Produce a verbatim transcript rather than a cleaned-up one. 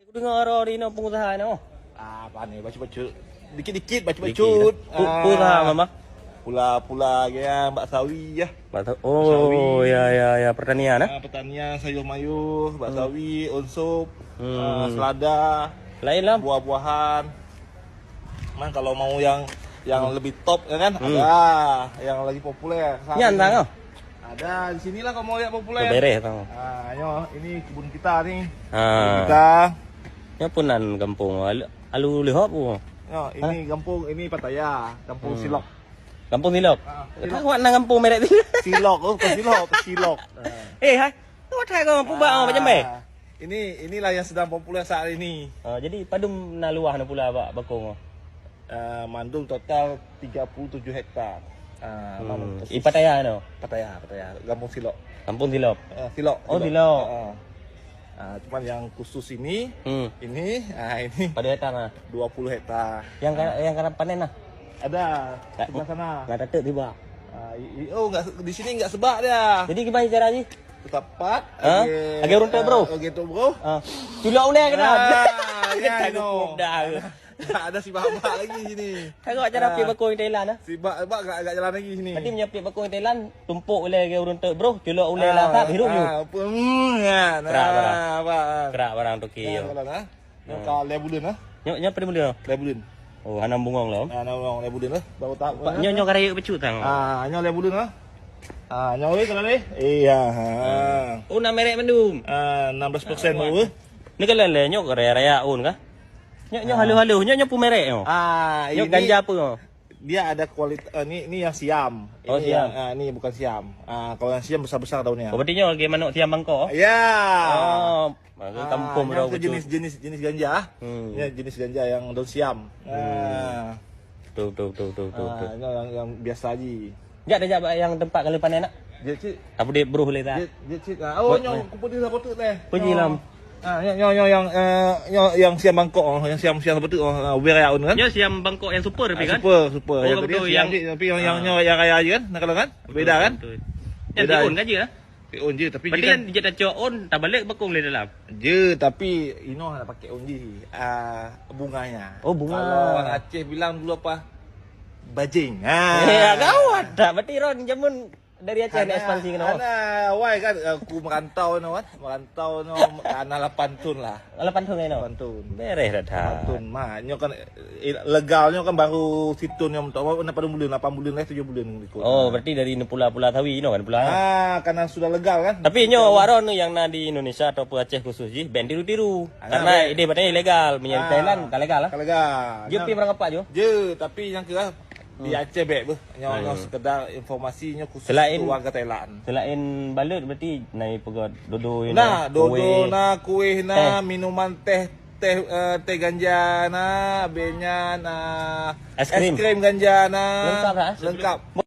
Deungoe aro di inoe pengusaha inoe. Ah, pane bacut-bacut. Dikit-dikit bacut-bacut. Dikit. Pu-, pengusaha apa, Bang? Pula-pula ke ya, bak sawi ya. Bak sa-, oh, sawi. Ya, ya, ya, pertanian, eh? Ah, pertanian, sayur mayur, bak sawi, onsop, ah, selada, lain lah, buah-buahan. Cuman kalau mau yang, yang lebih top ya kan? Ada yang lagi populer saat ini. Nyan tang, oh? Ada di sinilah kalau mau lihat populer. Beres tang. Ah, nyoe, ini kebun kita ni. Ha. Kebun kita. Nyoe pun nan gampông Alu, Alu Lihop pun. Nyoe, ini gampông, ini Pattaya, gampông Silok. Gampông Silok. Ah, Silok. Awak nan gampông merek tu. Silok, oh, bukan Silok, Silok. Ah. Eh, hai. Awak that kau pubak, oh, macam baik. Ini, inilah yang sedang populer saat ini. Ah, jadi padum na luah na pula bak bakong, oh? Ah, mandum total tiga puluh tujuh hektar. Ah, hmm. Ih, Pattaya no? Pattaya, Pattaya. Gampông Silok. Gampông Silok. Ah, Silok, oh, Silok. Silok. Ah. Ah, cuman yang khusus ini, hmm, ini, ah, ini. Pada hektar, ah? Dua puluh hektar. Yang ka-, yang ka panen lah? Ada, sebelah sana. Enggak tetek tiba. Ah, i-, i-, oh, enggak, di sini enggak sebak dia. Jadi gimana cara ni? Tepat. Ha? Lagi, lagi ureueng tok, bro. Ah, lagi tok, bro. Ah. Culok ulèe kena. Ah, ya, no. Dah. Ada si babak lagi sini. Tengok cara piep bakong Thailand, ah. Si bak, bak agak, agak jalan lagi sini. Berarti meunyoe piep bakong Thailand, tumpok ulèe ke ureueng tok, bro. Culok ulèe lah, tak hirup you. Ah, apa, hmm, ya, nah, kerak barang. Kerak barang tu, okey. Nah, kalau, nah. Nyoe ka lhèe buleuen, ah. Nyoe, nyoe apa dia? Lhèe buleuen. Oh, hana bungong lah. Ah, hana bungong, lhèe buleuen, ah. Baru tahap. Pak, nyoe, nyoe ka rayeuk bacut tang. Ah, nyoe lhèe buleuen, ah. Ah, nyoe weh kalau ni. Iya, ha. Oh, na merek mandum. Ah, enam belas persen baru. Ni kalau lhèe nyoe raya-raya on kah? Nyoe, nyoe halus-halus. Nyoe, nyoe pun merek nyoe. Ah, nyoe ini ganja apa nyoe? Dia ada kualit-, eh, ni, ni yang Siam. Oh, ini Siam. Yang, ah, ni bukan Siam. Ah, kalau yang Siam besar-besar daunnya. Oh, berarti nyoe lagi manok Siam Bangkok? Ya. Oh, maka kampung nyoe tu jenis, jenis, jenis ganja. Hmm. Ni jenis ganja yang daun Siam. Hmm. Ah. Betul, betul, betul, betul, betul, betul. Ah, ini yang, yang biasa ji. Jak dah jak bak yang tempat kalau panen nak? Jeuet cit. Apa dia beruh boleh tak? Jeuet, jeuet cit. Ah, oh, nyoe kupeuti saboh teuk teh. Puji lam. Ah, nyoe, nyoe, nyoe yang, eh, nyoe yang Siam Bangkok, oh, yang Siam, Siam saboh teuk, oh, ah, Ubé Raya Aun kan? Nyoe Siam Bangkok yang super tapi kan? Super, super. Oh, yang tadi betul, Siam yang cit, tapi yang, yang, ah, nyoe yang raya je kan? Nak kalau kan? Betul, beda kan? Betul, betul. Yang beda. Tiun kan je lah? Tiun je, tapi berarti kan yang jeuet tacok on, tabalek bakong lé dalam. Je, tapi inoe hana pakai on je. Ah, bunganya. Oh, bunga. Kalau orang Aceh bilang dulu apa? Bajing. Ah. Ya, gawat dah. Berarti Ron jamun dari Aceh ni ekspansi kena. Hana, wai kan aku merantau ni kan. Merantau ni hana lapan tun lah. Lapan tun kan? Lapan tun. Beres dah. Lapan tun. Ma, nyoe kan, eh, legal nyoe kan baru siton nyoe untuk apa, nak pada buleuen, lapan buleuen lah, tujuh buleuen ikut. Oh, berarti dari pula-pula Sawi nyoe kan pula. Ah, karena sudah legal kan. Tapi nyoe awak Ron ni yang na di Indonesia ataupun Aceh khusus jih, ben tiru-tiru. Ah, karena ideh badan ilegal, menyang Thailand tak legal lah. Tak legal. Je pi barang apa je? Je, tapi yang kira di Aceh bek beuh. Nyoe, nyoe sekedar informasi nyoe khusus untuk warga Thailand. Selain balut berarti na peugah dodo na, dodo na, kueh na, minuman teh, teh, eh, teh ganja na, habis nyan na es krim ganja na. Lengkap lah, eh? Lengkap.